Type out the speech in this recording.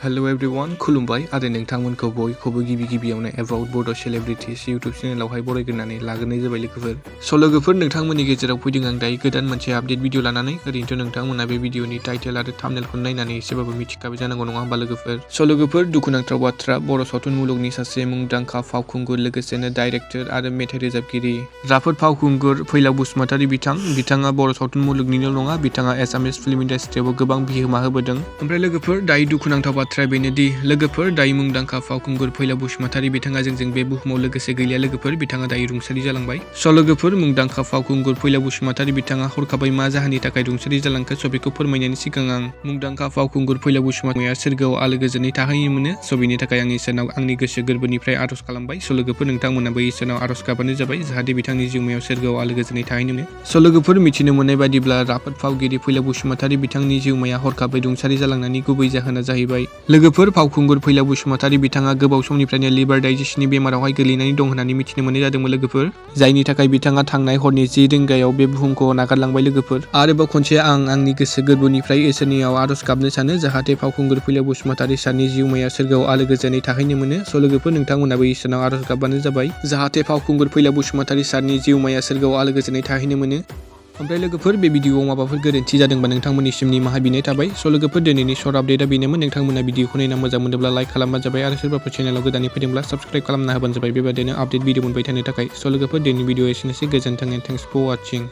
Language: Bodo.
हेलो एवरीवन खुलुमबाय आरो नोंथांमोनखौ बयखौबो गिबियावनो एबाउट बड' सेलिब्रिटिस इउट्युब चेनेलावहाय बरायग्रोनानै लाग्रोनाय जाबाय लोगोफोर। स' लोगोफोर नोंथांमोननि गेजेराव फैदों आं दायो गोदान मोनसे आपडेट भिडिअ लानानै। ओरैनोथ' नोंथांमोना बे भिडिअनि टाइटेल आरो थाम्बनेलखौ नायनानै एसेबाबो मिथिखाबाय जानांगौ नङा होमबा लोगोफोर। स' लोगोफोर दुखुनांथाव बाथ्रा, बर' सावथुन मुलुगनि सासे मुंदांखा फावखुंगुर लोगोसेनो डाइरेक्टर आरो मेथाइ रोजाबगिरि राफोद फावखुंगुर फैलाव बसुमतारी बिथाङा बर' सावथुन मुलुगनिल' नङा, बिथाङा एसामिस फिल्म इन्डास्ट्रियावबो गोबां बिहोमा होबोदों। ओमफ्राय लोगोफोर दायो दुखुनांथाव बाथ्राया बेनोदि लोगोफोर दायो मुंदांखा फावखुंगुर फैलाव बसुमतारी बिथाङा जोंजों बे बुहुमाव लोगोसे गैलिया लोगोफोर, बिथाङा दायो रुंसारि जालांबाय। स' लोगोफोर मुंदांखा फावखुंगुर फैलाव बसुमतारी बिथाङा हरखाबै मा जाहोननि थाखाय रुंसारि जालांखो स' बेखौ फोरमायनायनि सिगां आं मुंदांखा फावखुंगुर फैलाव बसुमतारीया सोरगोआव आलो गोजोनै थाहैनो मोनो। स' बेनि थाखाय आं इसोरनाव आंनि गोसो गोरबोनिफ्राय आर'ज खालामबाय। स' लोगोफोर नोंथांमोनाबो इसोरनाव आर'ज गाबबानो जाबाय जाहाथे बिथांनि जिउमायाव सोरगोआव आलो गोजोनै थाहैनो मोनो। स' लोगोफोर मिथिनो मोननाय बादिब्ला राफोद फावगिरि फैलाव बसुमतारी बिथांनि जिउमाया हरखाबै रुंसारि जालांनायनि गुबै जाहोना जाहैबाय लोगोफोर फावखुंगुर फैलाव बसुमतारी बिथाङा गोबाव समनिफ्रायनो लिभार डाइजेसननि बेमारावहाय गोलैनानै दं होननानै मिथिनो मोननाय जादोंमोन लोगोफोर, जायनि थाखाय बिथाङा थांनाय हरनि 10 रिंगायाव बे बुहुमखौ नागारलांबाय लोगोफोर। आरोबाव खनसे आं आंनि गोसो गोरबोनिफ्राय इसोरनियाव आर'ज गाबनो सानो जाहाथे फावखुंगुर फैलाव बसुमतारी सारनि जिउमाया सोरगोआव आलो गोजोनै थाहैनो मोनो। स' लोगोफोर नोंथांमोनाबो इसोरनाव आर'ज गाबबानो जाबाय जाहाथे फावखुंगुर फैलाव बसुमतारी सारनि जिउमाया सोरगोआव आलो गोजोनै थाहैनो मोनो। ओमफ्राय लोगोफोर बे भिडिअआव माबाफोर गोरोन्थि जादोंबा नोंथांमोननिसिम निमाहा बिनाय थाबाय। स' लोगोफोर दिनैनि सर्ट आपडेटआ बेनोमोन। नोंथांमोना भिडिअखौ नायना मोजां मोनोब्ला लाइक खालामबानो जाबाय आरो सोरबाफोर चेनेलाव गोदानै फैदोंब्ला साबस्क्राइब खालामना होबानो जाबाय बेबायदिनो आपडेट भिडिअ मोनबाय थानो थाखाय। स' लोगोफोर दिनैनि भिडिअ एसेनोसै, गोजोन्थों एन्ड थेंक्स फर वाचिं।